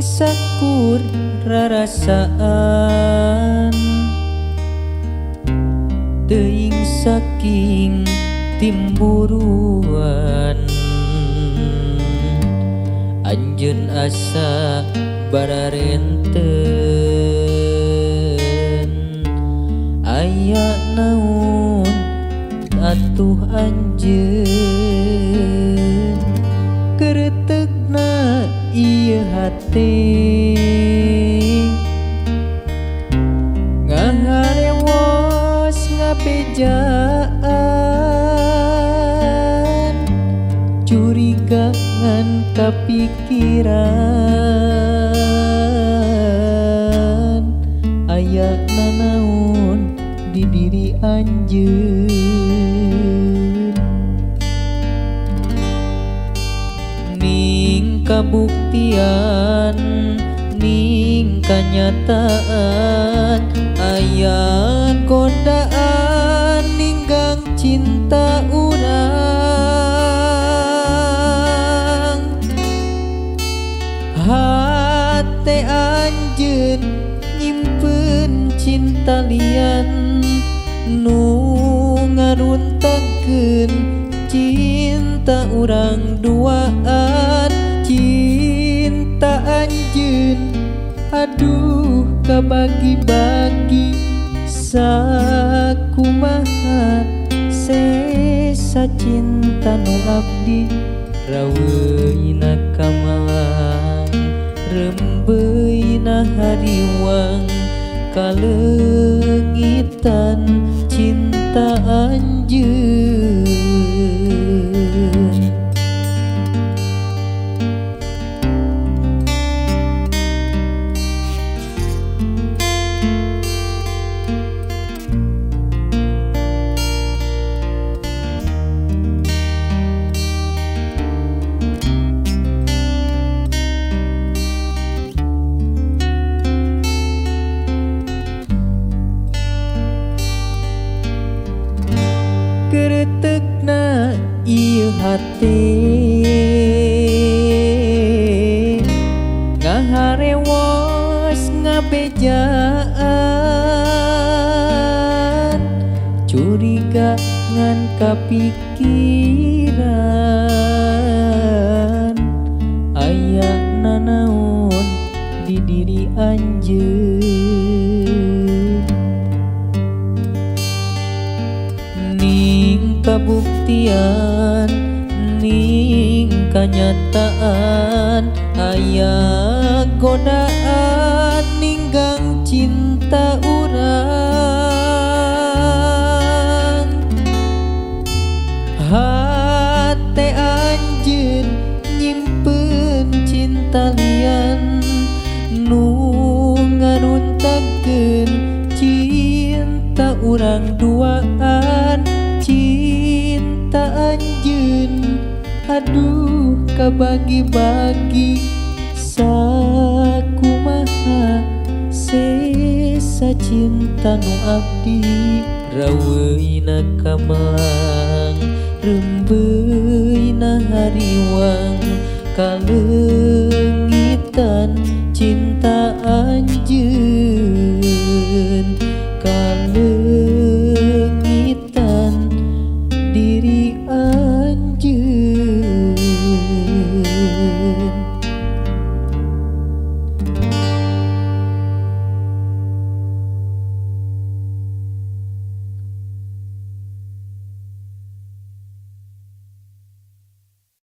sakur rarasaan, teuing saking timburuan. Anjeun asa bararenten, aya naon atuh anjeun, keretegna ieu hate. Ngaharewos ngabejaan, curiga ngan kapikiran, aya nanaon di diri anjeun. Ning kabuktian, ning kanyataan, aya godaan ninggang cinta urang. Hate anjeun nyimpen cinta lian, nu ngaruntakeun cinta urang duaan. Cinta anjeun aduh kabagi-bagi, sakumaha sesa cinta nu abdi. Raweuna kamalang, rembeuna hariwang, kaleungitan cinta anjeun. Keretegna ieu hate, ngaharewos ngabejaan, curiga ngan kapikiran, aya nanaon di diri anjeun. Ning kabuktian, ning kanyataan, aya godaan ninggang cinta urang. Hate anjeun nyimpen cinta lian, nu ngaruntakeun cinta urang duaan. Cinta anjeun aduh kabagi-bagi, sakumaha sesa cinta nu abdi. Raweuna kamalang, rembeuna hariwang, kaleungitan cinta.